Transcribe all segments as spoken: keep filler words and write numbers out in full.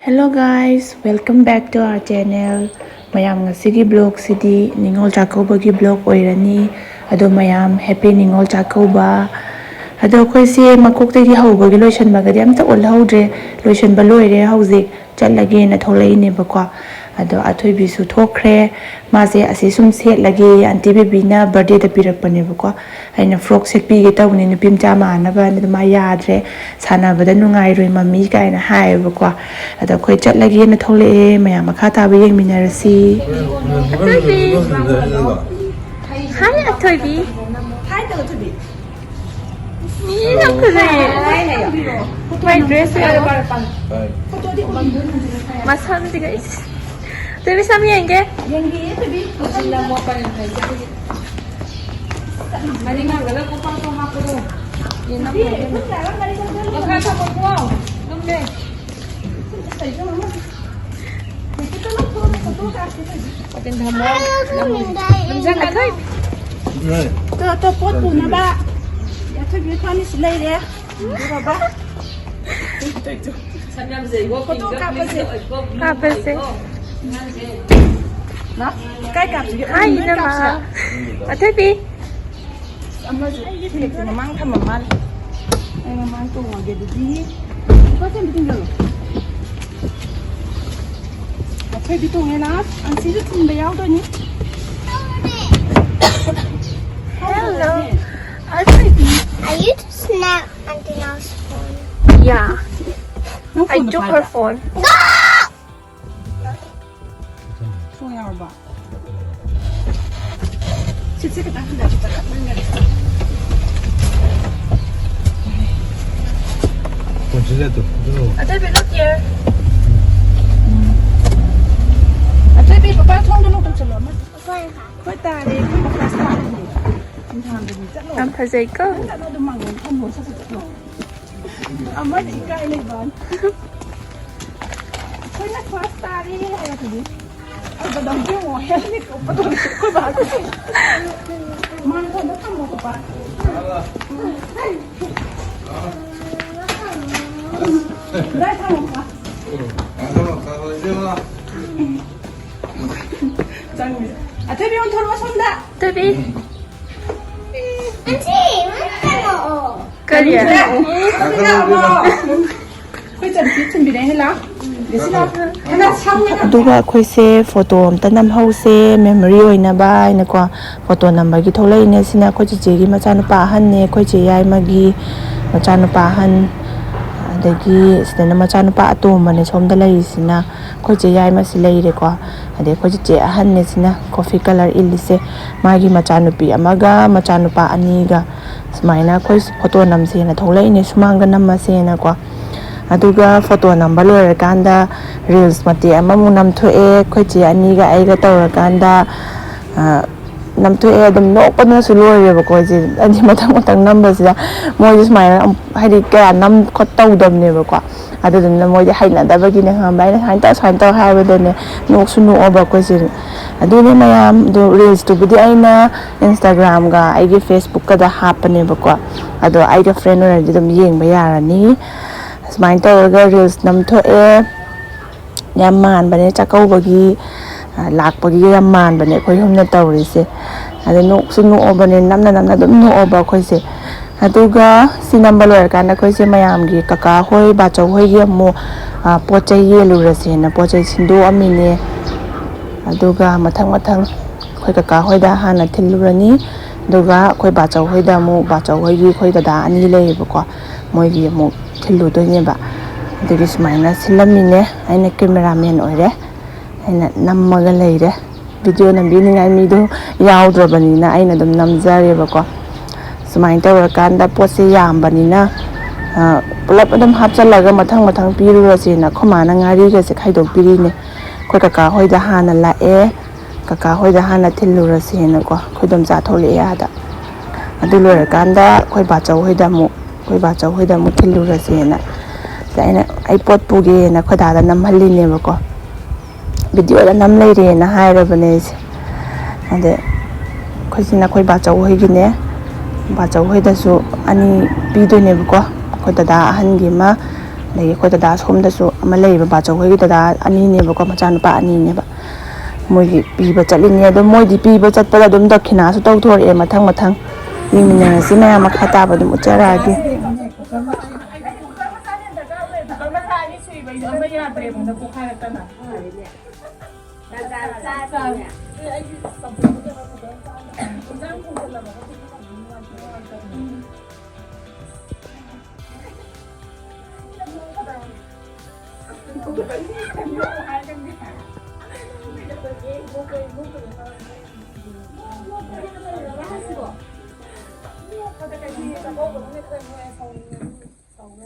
Hello guys, welcome back to our channel. ꯃꯌꯥꯝ, ꯉꯁꯤꯒꯤ vlogꯁꯤꯗꯤ ꯅꯤꯉꯣꯜ ꯆꯥꯛꯀꯧꯕꯒꯤ vlog ꯑꯣꯏꯔꯅꯤ꯫ ꯑꯗꯣ ꯃꯌꯥꯝ, happy ꯅꯤꯉꯣꯜ ꯆꯥꯛꯀꯧꯕ꯫ ꯑꯗꯣ ꯑꯩꯈꯣꯏꯁꯦ ꯃꯀꯣꯛꯇꯒꯤ ꯍꯧꯕꯒꯤ ꯂꯣꯏꯁꯟꯕꯒꯗꯤ ꯑꯝꯇ ꯎꯠꯍꯧꯗ꯭ꯔꯦ꯫ ꯂꯣꯏꯁꯟꯕ ꯂꯣꯏꯔꯦ, ꯍꯧꯖꯤꯛ ꯆꯠꯂꯒꯦꯅ ꯊꯣꯛꯂꯛꯏꯅꯦꯕꯀꯣ꯫ ꯑꯗꯣ ꯑꯊꯣꯏꯕꯤꯁꯨ ꯊꯣꯛꯈ꯭ꯔꯦ꯫ ꯃꯥꯁꯦ ꯑꯁꯤ ꯁꯨꯝ ꯁꯦꯠꯂꯒꯦ, ꯑꯟꯇꯤ ꯕꯦꯕꯤꯅ birthdayꯗ ꯄꯤꯔꯛꯄꯅꯦꯕꯀꯣ꯫ ꯑꯩꯅ frock ꯁꯦꯠꯄꯤꯒꯦ ꯇꯧꯕꯅꯤ, ꯅꯨꯄꯤ ꯃꯆꯥ ꯃꯥꯟꯅꯕ, ꯑꯗꯨ ꯃꯥ ꯌꯥꯗ꯭ꯔꯦ, ꯁꯥꯟꯅꯕꯗ ꯅꯨꯡꯉꯥꯏꯔꯣꯏ ꯃꯝꯃꯤ ꯀꯥꯏꯅ ꯍꯥꯏꯌꯦꯕꯀꯣ꯫ ꯑꯗꯣ ꯑꯩꯈꯣꯏ ꯆꯠꯂꯒꯦꯅ ꯊꯣꯛꯂꯛꯑꯦ꯫ ꯃꯌꯥꯝ ꯃꯈꯥ ꯇꯥꯕ ꯌꯦꯡꯃꯤꯟꯅꯔꯁꯤ꯫ ꯑꯊꯣꯏꯕꯤ! Hi, ꯑꯊꯣꯏꯕꯤ! ꯃꯤ ꯌꯥꯝ ꯐꯖꯩꯌꯦ꯫ My dress ꯌꯦꯡꯉꯣ꯫ ꯃꯁꯝꯁꯤꯒ, ꯏꯁ꯫ ꯑꯊꯣꯏꯕꯤ, ꯁꯝ ꯌꯦꯡꯒꯦ꯫ ꯃꯔꯤ ꯉꯥꯡꯒ ꯂꯧ ꯀꯣꯄꯥꯛꯇꯣ ꯍꯥꯞꯄꯗꯣ꯫ ꯌꯦꯟ ꯅꯝ ꯂꯩꯔꯦ꯫ ꯃꯈꯥ ꯊꯝꯃꯣꯀꯣ꯫ ꯂꯨꯝꯃꯦ꯫ ꯋꯥꯇꯤꯟ ꯊꯝꯃꯣ꯫ ꯅꯝꯖꯟꯒꯅꯨ꯫ ꯑꯊꯣꯏ꯫ ꯇꯣ, ꯇꯣ, ꯄꯣꯠ ꯄꯨꯅꯕ꯫ ꯑꯊꯣꯏꯕꯤ ꯐꯥꯔꯅꯤꯁꯤ ꯂꯩꯔꯦ꯫ ꯕꯥꯕꯥ꯫ ꯐꯣꯇꯣ ꯀꯥꯞꯄꯁꯦ꯫ ꯀꯥꯞꯄꯁꯦ꯫ ꯂꯥ, ꯀꯥꯏ ꯀꯥꯞꯁꯤꯒꯦ? ꯍꯥꯏ, ꯅꯣꯏ ꯏꯅꯝꯃ꯫ ꯀꯥꯞꯁꯤꯔꯥ? ꯑꯊꯣꯏꯕꯤ꯫ ꯑꯃꯁꯨ ꯐꯤꯂꯤꯞꯁꯦ ꯃꯃꯥꯡ ꯊꯝꯃ ꯃꯥꯜꯂꯦ꯫ ꯑꯩ ꯃꯃꯥꯡ ꯇꯣꯡꯉꯒꯦ ꯑꯗꯨꯗꯤ꯫ ꯂꯨꯄꯥ ꯆꯥꯝ ꯄꯤꯊꯣꯛ ꯆꯠꯂꯣ꯫ ꯑꯊꯣꯏꯕꯤ ꯇꯣꯡꯉꯦ ꯂꯥꯁ꯫ ꯑꯟꯁꯤꯁꯨ ꯊꯤꯟꯕ ꯌꯥꯎꯗꯣꯏꯅꯤ꯫ Hello. ꯑꯊꯣꯏꯕꯤ꯫ Are you to snap Antenna's phone? Yeah. ꯅꯪ I ꯐꯣꯟꯗꯣ took ꯄꯥꯏꯕ꯭ꯔꯥ? Her phone. ꯊꯣꯡ ꯌꯥꯎꯔꯕ? ꯁꯤꯠꯁꯦ ꯈꯤꯇꯪ ꯍꯟꯗꯔꯁꯤ, ꯆꯥꯈꯠꯃꯟꯒꯔꯦ꯫ ꯐꯣꯟ ꯁꯤꯜꯂꯦ ꯇꯨ, ꯑꯗꯨ꯫ ꯑꯇꯩ ꯄꯤꯔꯛꯀꯦ꯫ ꯎꯝ꯫ ꯑꯇꯩ ꯄꯤ, ꯄꯄꯥ ꯊꯣꯡꯗ ꯂꯣꯛ ꯇꯧꯁꯜꯂꯣ ꯑꯃ꯫ ꯍꯣꯏ ꯇꯥꯔꯦ, ꯑꯩꯈꯣꯏ ꯄꯄꯥ ꯇꯥꯔꯦ꯫ ꯅꯨꯡꯗꯥꯡꯗꯗꯤ ꯆꯠꯂꯣ꯫ ꯌꯥꯝ ꯐꯖꯩꯀꯣ? ꯅꯪ ꯆꯠꯂꯣ, ꯑꯗꯨꯝ ꯃꯥꯡꯒꯣꯟ ꯐꯝꯃꯣ, ꯁꯠ ꯁꯠ ꯆꯠꯂꯣ꯫ ꯑꯃꯗꯤ ꯏꯀꯥꯏ ꯂꯩꯕ꯫ ꯑꯩꯈꯣꯏꯅ first ꯇꯥꯔꯦ ꯍꯥꯏꯔꯛꯄꯗꯤ꯫ ꯑꯩ ꯕꯗꯝꯁꯦ ꯌꯦꯡꯉꯣ, helmet ꯎꯞꯄꯗꯣ ꯑꯩꯈꯣꯏ ꯕꯥꯒꯤ꯫ ꯃꯥꯡꯒꯣꯟꯗ ꯊꯝꯃꯣ, ꯄꯄꯥ꯫ ꯀꯗꯥꯏ ꯊꯝꯃꯣ, ꯄꯄꯥ? ꯆꯪꯉꯦ꯫ ꯑꯊꯣꯏꯕꯤ, ꯑꯣꯟꯊꯣꯔꯛꯑꯣ ꯁꯣꯝꯗ꯫ ꯑꯊꯣꯏꯕꯤ꯫ ꯀꯔꯤ? ꯑꯩꯈꯣꯏ ꯆꯠꯄꯤ ꯊꯤꯟꯕꯤꯔꯛꯑꯦ, ꯂꯥꯎ꯫ ꯑꯗꯨꯒ ꯑꯩꯈꯣꯏꯁꯦ ꯐꯣꯇꯣ ꯑꯝꯇ ꯅꯝꯍꯧꯁꯦ, ꯃꯦꯃꯣꯔꯤ ꯑꯣꯏꯅꯕ ꯍꯥꯏꯅꯀꯣ꯫ ꯐꯣꯇꯣ ꯅꯝꯕꯒꯤ ꯊꯣꯛꯂꯛꯏꯅꯦ꯫ ꯁꯤꯅ ꯑꯩꯈꯣꯏ ꯆꯤꯆꯦꯒꯤ ꯃꯆꯥꯅꯨꯄꯥ ꯑꯍꯟꯅꯦ, ꯑꯩꯈꯣꯏ ꯆꯦ ꯌꯥꯏꯃꯒꯤ ꯃꯆꯥꯅꯨꯄꯥ ꯑꯍꯟ꯫ ꯑꯗꯒꯤ ꯁꯤꯗꯅ ꯃꯆꯥꯅꯨꯄꯥ ꯑꯇꯣꯝꯕꯅꯦ ꯁꯣꯝꯗ ꯂꯩꯔꯤꯁꯤꯅ꯫ ꯑꯩꯈꯣꯏ ꯆꯦ ꯌꯥꯏꯃꯁꯤ ꯂꯩꯔꯦꯀꯣ꯫ ꯑꯗꯩ ꯑꯩꯈꯣꯏ ꯆꯤꯆꯦ ꯑꯍꯟꯅꯦ ꯁꯤꯅ, ꯀꯣꯐꯤ ꯀꯂꯔ ꯏꯜꯂꯤꯁꯦ꯫ ꯃꯥꯒꯤ ꯃꯆꯥꯅꯨꯄꯤ ꯑꯃꯒ ꯃꯆꯥꯅꯨꯄꯥ ꯑꯅꯤꯒ ꯁꯨꯃꯥꯏꯅ ꯑꯩꯈꯣꯏ ꯐꯣꯇꯣ ꯅꯝꯁꯦꯅ ꯊꯣꯛꯂꯛꯏꯅꯦ, ꯁꯨꯃꯥꯡꯗ ꯅꯝꯃꯁꯦꯅꯀꯣ꯫ ꯑꯗꯨꯒ ꯐꯣꯇꯣ ꯅꯝꯕ ꯂꯣꯏꯔꯀꯥꯟꯗ ꯔꯤꯜꯁ ꯃꯇꯦꯛ ꯑꯃꯃꯨꯛ ꯅꯝꯊꯣꯛꯑꯦ, ꯑꯩꯈꯣꯏ ꯆꯦ ꯑꯅꯤꯒ ꯑꯩꯒ ꯇꯧꯔꯀꯥꯟꯗ꯫ ꯑ, ꯅꯝꯊꯣꯛꯑꯦ꯫ ꯑꯗꯨꯝ ꯅꯣꯛꯄꯗꯨꯅꯁꯨ ꯂꯣꯏꯔꯦꯕꯀꯣ ꯑꯩꯁꯦ, ꯍꯥꯏꯗꯤ ꯃꯊꯪ ꯃꯊꯪ ꯅꯝꯕꯁꯤꯗ ꯃꯣꯏꯁꯦ ꯁꯨꯃꯥꯏꯅ ꯑꯃꯨꯛ, ꯍꯥꯏꯗꯤ ꯀꯌꯥ ꯅꯝ ꯈꯣꯠ ꯇꯧꯗꯕꯅꯦꯕꯀꯣ꯫ ꯑꯗꯨꯗꯨꯅ ꯃꯣꯏꯗꯤ ꯍꯩꯅꯗꯕꯒꯤꯅꯦ, ꯈꯪꯉꯕ꯭ꯔꯥ? ꯑꯩꯅ ꯁꯨꯃꯥꯏꯅ ꯇꯧ, ꯁꯨꯃꯥꯏꯅ ꯇꯧ ꯍꯥꯏꯕꯗꯅꯦ, ꯅꯣꯛꯁꯨ ꯅꯣꯛꯑꯕ ꯑꯩꯈꯣꯏꯁꯦ꯫ ꯑꯗꯨꯅꯦ ꯃꯌꯥꯝ, ꯑꯗꯣ ꯔꯤꯜꯁꯇꯨꯕꯨꯗꯤ ꯑꯩꯅ Instagram-ꯒ ꯑꯩꯒꯤ Facebook-ꯀꯗ ꯍꯥꯞꯄꯅꯦꯕꯀꯣ꯫ ꯑꯗꯣ ꯑꯩꯒ ꯐ꯭ꯔꯦꯟ ꯑꯣꯏꯔꯗꯤ ꯑꯗꯨꯝ ꯌꯦꯡꯕ ꯌꯥꯔꯅꯤ꯫ ꯁꯨꯃꯥꯏꯅ ꯇꯧꯔꯒ ꯔꯤꯜꯁ ꯅꯝꯊꯣꯛꯑꯦ꯫ ꯌꯥꯝ ꯃꯥꯟꯕꯅꯦ ꯆꯥꯛꯀꯧꯕꯒꯤ, ꯑ, ꯂꯥꯛꯄꯒꯤ ꯌꯥꯝ ꯃꯥꯟꯕꯅꯦ ꯑꯩꯈꯣꯏ ꯑꯍꯨꯝꯅ ꯇꯧꯔꯤꯁꯦ꯫ ꯑꯗ ꯅꯣꯛꯁꯨ ꯅꯣꯛꯑꯕꯅꯦ, ꯅꯝꯅ ꯅꯝꯅ ꯑꯗꯨꯝ ꯅꯣꯛꯑꯕ ꯑꯩꯈꯣꯏꯁꯦ꯫ ꯑꯗꯨꯒ ꯁꯤ ꯅꯝꯕ ꯂꯣꯏꯔꯀꯥꯟꯗ ꯑꯩꯈꯣꯏꯁꯦ ꯃꯌꯥꯝꯒꯤ, ꯀꯀꯥ ꯍꯣꯏ, ꯕꯥꯆꯧ ꯍꯣꯏꯒꯤ ꯑꯃꯨꯛ, ꯑ, ꯄꯣꯠ ꯆꯩ ꯌꯦꯜꯂꯨꯔꯁꯦꯅ ꯄꯣꯠ ꯆꯩ ꯁꯤꯟꯗꯣꯛꯑꯝꯃꯤꯅꯦ꯫ ꯑꯗꯨꯒ ꯃꯊꯪ ꯃꯊꯪ ꯑꯩꯈꯣꯏ ꯀꯀꯥ ꯍꯣꯏꯗ ꯍꯥꯟꯅ ꯊꯤꯜꯂꯨꯔꯅꯤ꯫ ꯑꯗꯨꯒ ꯑꯩꯈꯣꯏ ꯕꯥꯆꯧ ꯍꯣꯏꯗ ꯑꯃꯨꯛ, ꯕꯥꯆꯧ ꯍꯣꯏꯒꯤ, ꯑꯩꯈꯣꯏ ꯗꯗꯥ ꯑꯅꯤ ꯂꯩꯌꯦꯕꯀꯣ, ꯃꯣꯏꯒꯤ ꯑꯃꯨꯛ ꯊꯤꯜꯂꯨꯗꯣꯏꯅꯦꯕ꯫ ꯑꯗꯨꯒꯤ ꯁꯨꯃꯥꯏꯅ ꯁꯤꯜꯂꯝꯃꯤꯅꯦ꯫ ꯑꯩꯅ ꯀꯦꯃꯦꯔꯥꯃꯦꯟ ꯑꯣꯏꯔꯦ, ꯑꯩꯅ ꯅꯝꯃꯒ ꯂꯩꯔꯦ꯫ ꯚꯤꯗꯤꯑꯣ ꯅꯝꯕꯤꯅꯤꯡꯉꯥꯏ ꯃꯤꯗꯣ ꯌꯥꯎꯗ꯭ꯔꯕꯅꯤꯅ ꯑꯩꯅ ꯑꯗꯨꯝ ꯅꯝꯖꯔꯦꯕꯀꯣ꯫ ꯁꯨꯃꯥꯏꯅ ꯇꯧꯔꯀꯥꯟꯗ ꯄꯣꯠꯁꯦ ꯌꯥꯝꯕꯅꯤꯅ, ꯑ, ꯄꯨꯂꯞ ꯑꯗꯨꯝ ꯍꯥꯞꯆꯜꯂꯒ ꯃꯊꯪ ꯃꯊꯪ ꯄꯤꯔꯨꯔꯁꯦꯅ ꯑꯩꯈꯣꯏ ꯃꯥꯅ ꯉꯥꯔꯤꯒꯁꯦ ꯈꯥꯏꯗꯣꯛꯄꯤꯔꯤꯅꯦ꯫ ꯑꯩꯈꯣꯏ ꯀꯀꯥ ꯍꯣꯏꯗ ꯍꯥꯟꯅ ꯂꯥꯛꯑꯦ, ꯀꯀꯥ ꯍꯣꯏꯗ ꯍꯥꯟꯅ ꯊꯤꯜꯂꯨꯔꯁꯦꯅꯀꯣ꯫ ꯑꯩꯈꯣꯏ ꯏꯗꯣꯝꯆꯥ ꯊꯣꯛꯂꯛꯑꯦ ꯑꯥꯗ꯫ ꯑꯗꯨ ꯂꯣꯏꯔꯀꯥꯟꯗ ꯑꯩꯈꯣꯏ ꯕꯥꯆꯧ ꯍꯣꯏꯗ ꯑꯃꯨꯛ, ꯑꯩꯈꯣꯏ ꯕꯥꯆꯧ ꯍꯣꯏꯗ ꯑꯃꯨꯛ ꯊꯤꯜꯂꯨꯔꯁꯦꯅ꯫ ꯑꯗ ꯑꯩꯅ, ꯑꯩ ꯄꯣꯠ ꯄꯨꯒꯦꯅ ꯑꯩꯈꯣꯏ ꯗꯥꯗ ꯅꯝꯍꯜꯂꯤꯅꯦꯕꯀꯣ꯫ ꯚꯤꯗꯤꯑꯣꯗ ꯅꯝ ꯂꯩꯔꯦꯅ ꯍꯥꯏꯔꯕꯅꯦ ꯑꯩꯁꯦ꯫ ꯑꯗꯩ ꯑꯩꯈꯣꯏꯁꯤꯅ ꯑꯩꯈꯣꯏ ꯕꯥꯆꯧ ꯍꯣꯏꯒꯤꯅꯦ꯫ ꯕꯥꯆꯧ ꯍꯣꯏꯗꯁꯨ ꯑꯅꯤ ꯄꯤꯗꯣꯏꯅꯦꯕꯀꯣ꯫ ꯑꯩꯈꯣꯏ ꯗꯗꯥ ꯑꯍꯟꯒꯤ ꯑꯃ, ꯑꯗꯒꯤ ꯑꯩꯈꯣꯏ ꯗꯗꯥ ꯁꯣꯝꯗꯁꯨ ꯑꯃ ꯂꯩꯌꯦꯕ, ꯕꯥꯆꯧ ꯍꯣꯏꯒꯤ ꯗꯗꯥ ꯑꯅꯤꯅꯦꯕꯀꯣ, ꯃꯆꯥꯅꯨꯄꯥ ꯑꯅꯤꯅꯦꯕ꯫ ꯃꯣꯏꯒꯤ ꯄꯤꯕ ꯆꯠꯂꯤꯅꯦ꯫ ꯑꯗꯣ ꯃꯣꯏꯗꯤ ꯄꯤꯕ ꯆꯠꯄꯗ ꯑꯗꯨꯝ ꯗꯈꯤꯅꯥꯁꯨ ꯇꯧꯊꯣꯔꯛꯑꯦ ꯃꯊꯪ ꯃꯊꯪ꯫ ꯌꯦꯡꯃꯤꯟꯅꯔꯁꯤ ꯃꯌꯥꯝ, ꯃꯈꯥ ꯇꯥꯕ ꯑꯗꯨꯝ ꯎꯠꯆꯔꯛꯑꯒꯦ꯫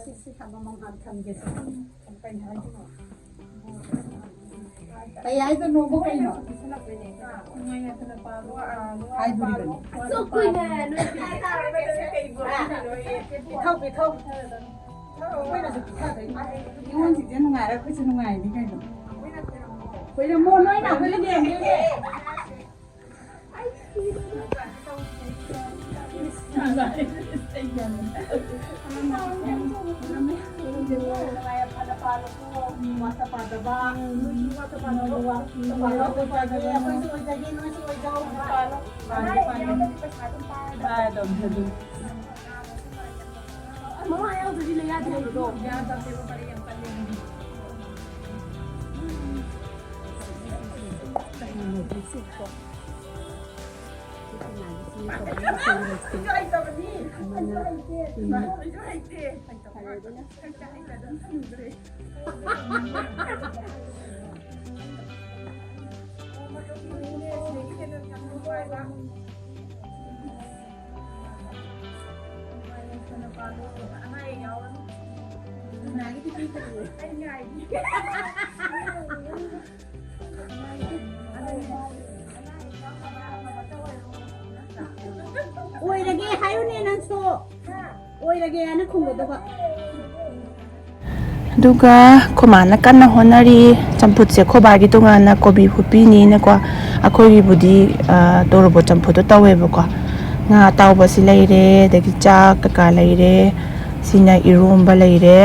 ꯁꯤ, ꯁꯤ ꯊꯝꯃꯣ, ꯃꯉꯥꯜ ꯊꯝꯒꯦ ꯁꯤ꯫ ꯀꯩ ꯍꯥꯏꯗꯣꯏꯅꯣ? ꯀꯩ ꯍꯥꯏꯗꯣꯏꯅꯣꯕꯨ ꯀꯩꯅꯣ? ꯍꯥꯏꯗꯣꯔꯤꯕꯅꯤ꯫ ꯄꯤꯊꯧ, ꯄꯤꯊꯧ꯫ ꯑꯩꯈꯣꯏꯅꯁꯨ ꯄꯤꯊꯗꯣꯏꯅꯤ꯫ ꯅꯤꯉꯣꯜꯁꯤꯡꯁꯦ ꯅꯨꯡꯉꯥꯏꯔ ꯑꯩꯈꯣꯏꯁꯨ ꯅꯨꯡꯉꯥꯏꯔꯅꯤ ꯀꯩꯅꯣ꯫ ꯈꯣꯏꯔꯝꯃꯣ, ꯅꯣꯏꯅ ꯑꯩꯈꯣꯏꯗ ꯂꯦꯝꯗꯣꯏꯅꯦ꯫ ꯃꯃꯥ ꯌꯥꯎꯗ꯭ꯔꯗꯤ ꯂꯩ ꯌꯥꯗꯦ ꯍꯥꯏꯕꯗꯣ꯫ ꯑꯣꯏꯔꯒꯦ ꯍꯥꯏꯌꯨꯅꯦ ꯅꯪꯁꯨ꯫ ꯑꯣꯏꯔꯒꯦ ꯍꯥꯏꯅ ꯈꯨꯝꯒꯗꯕ꯫ ꯑꯗꯨꯒ ꯑꯩꯈꯣꯏ ꯃꯥꯅ ꯀꯟꯅ ꯍꯣꯠꯅꯔꯤ꯫ ꯆꯝꯐꯨꯠꯁꯦ ꯑꯩꯈꯣꯏ ꯕꯥꯒꯤ ꯇꯣꯉꯥꯟꯅ ꯀꯣꯕꯤ ꯐꯨꯠꯄꯤꯅꯤꯅꯀꯣ, ꯑꯩꯈꯣꯏꯒꯤꯕꯨꯗꯤ, ꯑ, ꯇꯣꯔꯣꯕꯣꯠ ꯆꯝꯐꯨꯠꯇꯣ ꯇꯧꯋꯦꯕꯀꯣ꯫ ꯉꯥ ꯑꯇꯥꯎꯕꯁꯤ ꯂꯩꯔꯦ, ꯑꯗꯒꯤ ꯆꯥꯛ ꯀꯩꯀꯥ ꯂꯩꯔꯦ, ꯁꯤꯅ ꯏꯔꯣꯝꯕ ꯂꯩꯔꯦ,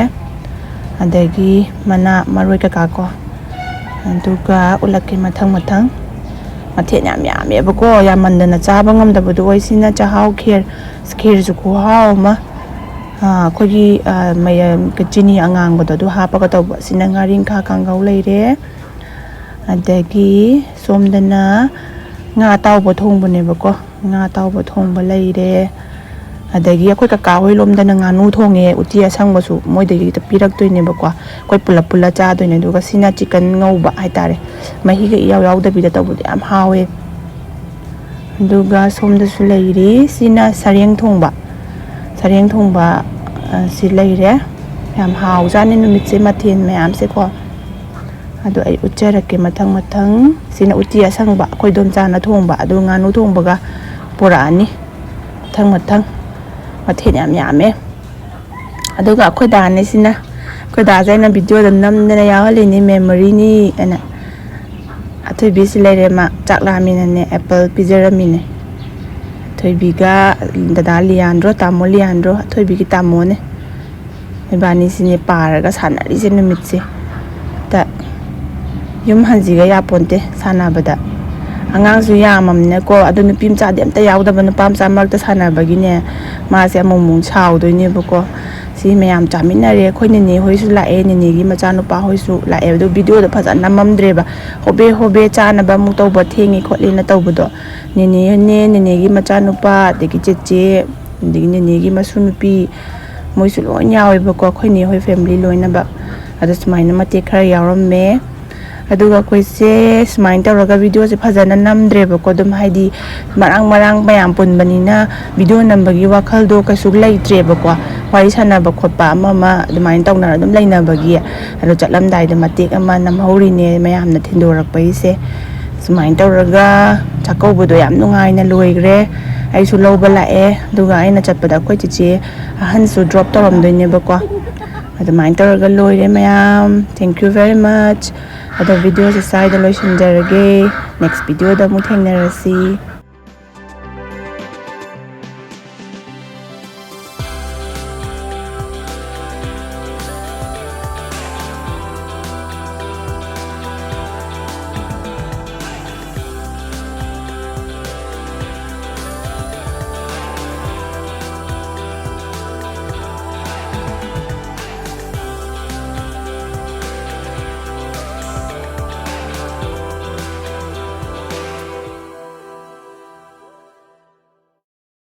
ꯑꯗꯒꯤ ꯃꯅꯥ ꯃꯔꯣꯏ ꯀꯩꯀꯥ ꯀꯣ, ꯑꯗꯨꯒ ꯎꯠꯂꯛꯀꯦ ꯃꯊꯪ ꯃꯊꯪ꯫ ꯃꯊꯦꯜ ꯌꯥꯝ ꯌꯥꯝꯃꯦꯕꯀꯣ, ꯌꯥꯝꯃꯟꯗꯅ ꯆꯥꯕ ꯉꯝꯗꯕꯗꯣ ꯑꯣꯏ꯫ ꯁꯤꯅ ꯆꯥꯛꯍꯥꯎ ꯈꯦꯔ꯫ ꯑꯁ, ꯈꯦꯔꯁꯨ ꯈꯨꯍꯥꯎ ꯑꯃ꯫ ꯑꯥ, ꯑꯩꯈꯣꯏꯒꯤ, ꯑꯥ, ꯃꯌꯥꯝ ꯆꯤꯅꯤ ꯑꯉꯥꯡꯕꯗꯣ ꯑꯗꯨ ꯍꯥꯞꯄꯒ ꯇꯧꯕ꯫ ꯁꯤꯅ ꯉꯥꯔꯤꯡꯈꯥ ꯀꯥꯡꯒꯧ ꯂꯩꯔꯦ꯫ ꯑꯗꯒꯤ ꯁꯣꯝꯗꯅ ꯉꯥ ꯑꯇꯥꯎꯕ ꯊꯣꯡꯕꯅꯦꯕꯀꯣ꯫ ꯉꯥ ꯑꯇꯥꯎꯕ ꯊꯣꯡꯕ ꯂꯩꯔꯦ꯫ ꯑꯗꯒꯤ ꯑꯩꯈꯣꯏ ꯀꯀꯥ ꯍꯣꯏ ꯂꯣꯝꯗꯅ ꯉꯥꯅꯨ ꯊꯣꯡꯉꯦ, ꯎꯇꯤ ꯑꯁꯪꯕꯁꯨ ꯃꯣꯏꯗꯒꯤ ꯄꯤꯔꯛꯇꯣꯏꯅꯦꯕꯀꯣ꯫ ꯑꯩꯈꯣꯏ ꯄꯨꯂꯞ ꯄꯨꯜꯂ ꯆꯥꯗꯣꯏꯅꯦ꯫ ꯑꯗꯨꯒ ꯁꯤꯅ ꯆꯤꯀꯟ ꯉꯧꯕ ꯍꯥꯏꯇꯥꯔꯦ, ꯃꯍꯤꯒ ꯏꯌꯥꯎ ꯌꯥꯎꯗꯕꯤꯗ ꯇꯧꯕꯗꯣ ꯌꯥꯝ ꯍꯥꯎꯋꯦ꯫ ꯑꯗꯨꯒ ꯁꯣꯝꯗꯁꯨ ꯂꯩꯔꯤ, ꯁꯤꯅ ꯁꯔꯦꯡ ꯊꯣꯡꯕ꯫ ꯁꯔꯦꯡ ꯊꯣꯡꯕ, ꯑ, ꯁꯤ ꯂꯩꯔꯦ꯫ ꯌꯥꯝ ꯍꯥꯎꯖꯥꯠꯅꯤ ꯅꯨꯃꯤꯠꯁꯦ, ꯃꯊꯦꯜ ꯃꯌꯥꯝꯁꯦꯀꯣ꯫ ꯑꯗꯣ ꯑꯩ ꯎꯠꯆꯔꯛꯀꯦ ꯃꯊꯪ ꯃꯊꯪ꯫ ꯁꯤꯅ ꯎꯇꯤ ꯑꯁꯪꯕ, ꯑꯩꯈꯣꯏ ꯗꯣꯝꯆꯥꯅ ꯊꯣꯡꯕ꯫ ꯑꯗꯨ ꯉꯥꯅꯨ ꯊꯣꯡꯕꯒ ꯄꯨꯔꯛꯑꯅꯤ ꯃꯊꯪ ꯃꯊꯪ꯫ ꯃꯊꯦꯜ ꯌꯥꯝ ꯌꯥꯝꯃꯦ꯫ ꯑꯗꯨꯒ ꯑꯩꯈꯣꯏ ꯗꯥꯅꯦ ꯁꯤꯅ꯫ ꯑꯩꯈꯣꯏ ꯗꯥꯁꯦ ꯑꯩꯅ ꯚꯤꯗꯤꯑꯣꯗ ꯅꯝꯗꯅ ꯌꯥꯎꯍꯜꯂꯤꯅꯤ, ꯃꯦꯃꯣꯔꯤꯅꯤ ꯑꯅ꯫ ꯑꯊꯣꯏꯕꯤꯁꯤ ꯂꯩꯔꯦ, ꯃꯥ ꯆꯥꯛ ꯂꯥꯝꯃꯤꯅꯅꯦ ꯑꯦꯄꯜ ꯄꯤꯖꯔꯝꯃꯤꯅꯦ꯫ ꯑꯊꯣꯏꯕꯤꯒ ꯗꯗꯥ ꯂꯤꯌꯥꯟꯗ꯭ꯔꯣ, ꯇꯥꯃꯣ ꯂꯤꯌꯥꯟꯗ꯭ꯔꯣ, ꯑꯊꯣꯏꯕꯤꯒꯤ ꯇꯥꯃꯣꯅꯦ꯫ ꯏꯕꯥꯅꯤꯁꯤꯅꯦ ꯄꯥꯔꯒ ꯁꯥꯟꯅꯔꯤꯁꯦ ꯅꯨꯃꯤꯠꯁꯦ꯫ ꯇ ꯌꯨꯝ ꯍꯟꯁꯤꯒ ꯌꯥꯄꯣꯟꯇꯦ ꯁꯥꯟꯅꯕꯗ꯫ ꯑꯉꯥꯡꯁꯨ ꯌꯥꯝꯃꯝꯅꯤꯅꯀꯣ, ꯑꯗꯨ ꯅꯨꯄꯤ ꯃꯆꯥꯗꯤ ꯑꯝꯇ ꯌꯥꯎꯗꯕ, ꯅꯨꯄꯥ ꯃꯆꯥ ꯃꯔꯛꯇ ꯁꯥꯟꯅꯕꯒꯤꯅꯦ, ꯃꯥꯁꯦ ꯑꯃꯨꯛ ꯑꯃꯨꯛ ꯁꯥꯎꯗꯣꯏꯅꯦꯕꯀꯣ꯫ ꯁꯤ ꯃꯌꯥꯝ ꯆꯥꯃꯤꯟꯅꯔꯦ꯫ ꯑꯩꯈꯣꯏ ꯅꯦꯅꯦ ꯍꯣꯏꯁꯨ ꯂꯥꯛꯑꯦ, ꯅꯦꯅꯦꯒꯤ ꯃꯆꯥꯅꯨꯄꯥ ꯍꯣꯏꯁꯨ ꯂꯥꯛꯑꯦ꯫ ꯑꯗꯣ ꯚꯤꯗꯤꯑꯣꯗꯣ ꯐꯖꯅ ꯅꯝꯃꯝꯗ꯭ꯔꯦꯕ, ꯍꯣꯕꯦ ꯍꯣꯕꯦ ꯆꯥꯅꯕ ꯑꯃꯨꯛ ꯇꯧꯕ, ꯊꯦꯡꯉꯦ ꯈꯣꯠꯂꯦꯅ ꯇꯧꯕꯗꯣ꯫ ꯅꯦꯅꯦꯅꯦ, ꯅꯦꯅꯦꯒꯤ ꯃꯆꯥꯅꯨꯄꯥ, ꯑꯗꯒꯤ ꯆꯦꯆꯦ, ꯑꯗꯒꯤ ꯅꯦꯅꯦꯒꯤ ꯃꯁꯨ ꯅꯨꯄꯤ, ꯃꯣꯏꯁꯨ ꯂꯣꯏ ꯌꯥꯎꯋꯦꯕꯀꯣ, ꯑꯩꯈꯣꯏ ꯅꯦ ꯍꯣꯏ ꯐꯦꯃꯤꯂꯤ ꯂꯣꯏꯅꯃꯛ꯫ ꯑꯗꯣ ꯁꯨꯃꯥꯏꯅ ꯃꯇꯦꯛ ꯈꯔ ꯌꯥꯎꯔꯝꯃꯦ꯫ ꯑꯗꯨꯒ ꯑꯩꯈꯣꯏꯁꯦ ꯁꯨꯃꯥꯏꯅ ꯇꯧꯔꯒ ꯚꯤꯗꯤꯑꯣꯁꯦ ꯐꯖꯅ ꯅꯝꯗ꯭ꯔꯦꯕꯀꯣ꯫ ꯑꯗꯨꯝ ꯍꯥꯏꯗꯤ ꯃꯔꯥꯡ ꯃꯔꯥꯡ ꯃꯌꯥꯝ ꯄꯨꯟꯕꯅꯤꯅ ꯚꯤꯗꯤꯑꯣ ꯅꯝꯕꯒꯤ ꯋꯥꯈꯜꯗꯣ ꯀꯩꯁꯨ ꯂꯩꯇ꯭ꯔꯦꯕꯀꯣ꯫ ꯋꯥꯔꯤ ꯁꯥꯟꯅꯕ ꯈꯣꯠꯄ ꯑꯃ ꯑꯃ ꯑꯗꯨꯃꯥꯏꯅ ꯇꯧꯅꯔ ꯑꯗꯨꯝ ꯂꯩꯅꯕꯒꯤ꯫ ꯑꯗꯣ ꯆꯠꯂꯝꯗꯥꯏꯗ ꯃꯇꯦꯛ ꯑꯃ ꯅꯝꯍꯧꯔꯤꯅꯦ, ꯃꯌꯥꯝꯅ ꯊꯤꯟꯗꯣꯔꯛꯄꯒꯤꯁꯦ꯫ ꯁꯨꯃꯥꯏꯅ ꯇꯧꯔꯒ ꯆꯥꯛꯀꯧꯕꯗꯣ ꯌꯥꯝ ꯅꯨꯡꯉꯥꯏꯅ ꯂꯣꯏꯈ꯭ꯔꯦ꯫ ꯑꯩꯁꯨ ꯂꯧꯕ ꯂꯥꯛꯑꯦ, ꯑꯗꯨꯒ ꯑꯩꯅ ꯆꯠꯄꯗ ꯑꯩꯈꯣꯏ ꯆꯦꯆꯦ ꯑꯍꯟꯁꯨ ꯗ꯭ꯔꯣꯞ ꯇꯧꯔꯝꯗꯣꯏꯅꯦꯕꯀꯣ꯫ ꯑꯗꯨꯃꯥꯏꯅ ꯇꯧꯔꯒ ꯂꯣꯏꯔꯦ ꯃꯌꯥꯝ꯫ Thank you very much꯫ ꯑꯗꯣ ꯚꯤꯗꯤꯑꯣꯁꯦ ꯁ꯭ꯋꯥꯏꯗ ꯂꯣꯏꯁꯤꯟꯖꯔꯒꯦ꯫ ꯅꯦꯛꯁ ꯚꯤꯗꯤꯑꯣꯗ ꯑꯃꯨꯛ ꯊꯦꯡꯅꯔꯁꯤ꯫